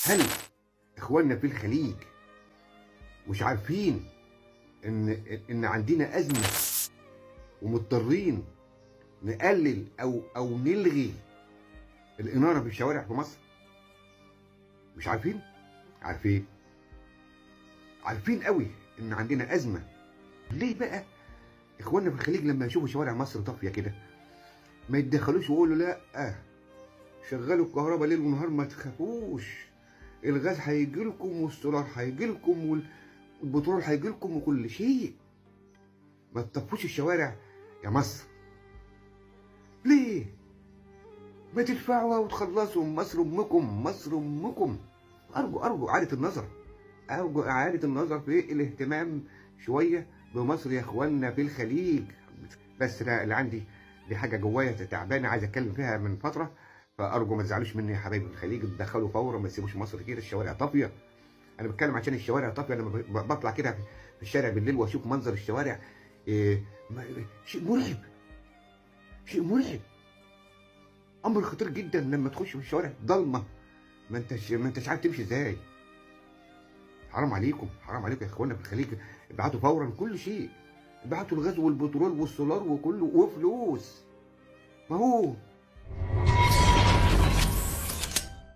هل اخواننا في الخليج مش عارفين ان عندنا ازمة ومضطرين نقلل او نلغي الاناره في الشوارع في مصر؟ مش عارفين؟ عارفين، عارفين قوي ان عندنا ازمة. ليه بقى اخواننا في الخليج لما يشوفوا شوارع مصر طافية كده ما يتدخلوش ويقولوا لا شغلوا الكهرباء ليل ونهار، ما تخافوش، الغاز هيجي لكم والسولار هيجي لكم والبترول هيجي لكم وكل شيء، ما تطفوش الشوارع يا مصر. ليه؟ ما تدفعوها وتخلصوا، مصر امكم، مصر امكم. ارجو اعاده النظر، ارجو اعاده النظر في الاهتمام شوية بمصر يا اخواننا في الخليج. بس لا، اللي عندي دي حاجة جوايا تعبانة عايز اتكلم فيها من فترة، فارجو ما تزعلوش مني يا حبايبي في الخليج، اتدخلوا فورا، ما تسيبوش مصر كده الشوارع طافية. انا بتكلم عشان الشوارع طافية، لما بطلع كده في الشارع بالليل واشوف منظر الشوارع شيء مرعب، شيء مرعب، امر خطير جدا. لما تخش في الشوارع ضلمة ما انتش عارف تمشي ازاي. حرام عليكم، حرام عليكم يا اخوانا في الخليج، ابعتوا فورا كل شيء، ابعتوا الغاز والبترول والسولار وكله وفلوس. ما هو